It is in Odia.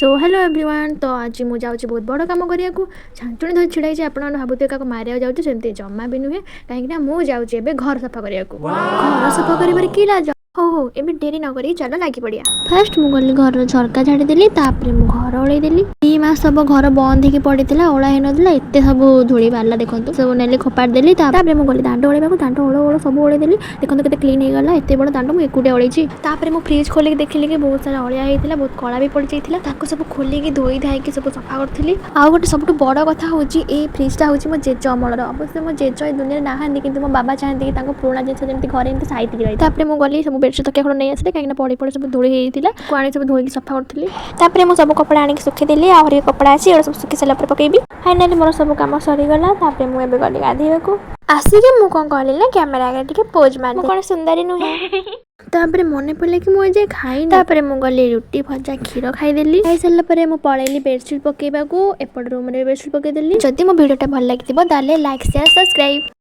ସୋ ହ୍ୟାଲୋ ଏଭ୍ରିୱାନ୍, ତ ଆଜି ମୁଁ ଯାଉଛି ବହୁତ ବଡ଼ କାମ କରିବାକୁ। ଛାଞ୍ଚୁଣି ଧରି ଛିଡ଼ା ହେଇଛି। ଆପଣମାନେ ଭାବୁଥିବେ କାହାକୁ ମାରିବାକୁ ଯାଉଛି। ସେମିତି ଜମା ବି ନୁହେଁ, କାହିଁକିନା ମୁଁ ଯାଉଛି ଏବେ ଘର ସଫା କରିବାକୁ। ଘର ସଫା କରିବାରେ କି ଲାଜ? ହଉ ହଉ, ଏବେ ଡେରି ନ କରି ଚାଲ ଲାଗି ପଡ଼ିବା। ଫାର୍ଷ୍ଟ ମୁଁ ଗଲି, ଘରର ଝରକା ଝାଡ଼ିଦେଲି। ତାପରେ ମୁଁ ଘର ଓଳେଇଦେଲି। 2 ମାସ ହବ ଘର ବନ୍ଦ ହେଇକି ପଡ଼ିଥିଲା, ଓଳା ହେଇନଥିଲା। ଏତେ ସବୁ ଧୂଳି ବାହାରିଲା, ଦେଖନ୍ତୁ। ସବୁ ନେଲି, ଖୋପାଡ଼ି ଦେଲି। ତାପରେ ମୁଁ ଗଲି ଦାଣ୍ଡ ଓଳେଇବାକୁ। ଦାଣ୍ଡ ଓଳଉ ଓଳଉ ସବୁ ଓଳେଇଦେଲି। ଦେଖନ୍ତୁ କେତେ କ୍ଲିନ୍ ହେଇଗଲା। ଏତେ ବଡ଼ ଦାଣ୍ଡ ମୁଁ ଏକୁଟିଆ ଓଳେଇଛି। ତାପରେ ମୁଁ ଫ୍ରିଜ୍ ଖୋଲିକି ଦେଖିଲି କି ବହୁତ ସାରା ଅଳିଆ ହେଇଥିଲା, ବହୁତ କଳା ବି ପଡ଼ିଯାଇଥିଲା। ତାକୁ ସବୁ ଖୋଲିକି ଧୋଇ ଧାଇକି ସବୁ ସଫା କରିଥିଲି। ଆଉ ଗୋଟେ ସବୁଠୁ ବଡ଼ କଥା ହେଉଛି, ଏଇ ଫ୍ରିଜ୍ଟା ହେଉଛି ମୋ ଜେଜ ଅମଳର। ଅବଶ୍ୟ ମୋ ଜେଜ ଏ ଦୁନିଆରେ ନାହାନ୍ତି, କିନ୍ତୁ ମୋ ବାବା ଚାହାନ୍ତି କି ତାଙ୍କ ପୁରୁଣା ଜିନିଷ ଯେମିତି ଘରେ ଏମିତି ସାଇତିକି ରହି। ତାପରେ ମୁଁ ଗଲି, ସବୁ ବେଡ଼ସିଟ୍, ତକିଆ ଖଣ୍ଡ ନେଇ ଆସିଲି, କାହିଁକିନା ପଡ଼ି ପଡ଼ି ସବୁ ଧୂଳି ହେଇଯାଇଥିଲା। ତାକୁ ଆଣି ସବୁ ଧୋଇକି ସଫା କରୁଥିଲି। ତାପରେ ମୁଁ ସବୁ କପଡ଼ା ଆଣିକି ଶୁଖେଇଦେଲି। ଆହୁରି କପଡ଼ା ଅଛି, ଏଗୁଡ଼ା ସବୁ ଶୁଖି ସାରିଲା ପରେ ପକେଇବି। ଫାଇନାଲି ମୋର ସବୁ କାମ ସରିଗଲା। ତାପରେ ମୁଁ ଏବେ ଗଲି ଗାଧେଇବାକୁ। ଆସିକି ମୁଁ କ'ଣ କଲି ନା, କ୍ୟାମେରା ଆଗରେ ଟିକେ ପୋଜ୍ ମାରି। ମୁଁ କ'ଣ ସୁନ୍ଦରୀ ନୁହେଁ? ତାପରେ ମନେ ପଡ଼ିଲା କି ମୁଁ ଏଯାଏ ଖାଇନି। ତାପରେ ମୁଁ ଗଲି, ରୁଟି, ଭଜା, କ୍ଷୀର ଖାଇଦେଲି। ଖାଇସାରିଲା ପରେ ମୁଁ ପଳେଇଲି ବେଡ଼ସିଟ୍ ପକେଇବାକୁ। ଏପଟ ରୁମ୍ରେ ବେଡ଼ସିଟ୍ ପକେଇଦେଲି। ଯଦି ମୋ ଭିଡ଼ିଓଟା ଭଲ ଲାଗିଥିବ, ତାହେଲେ ଲାଇକ୍, ସେୟାର, ସବସ୍କ୍ରାଇବ୍।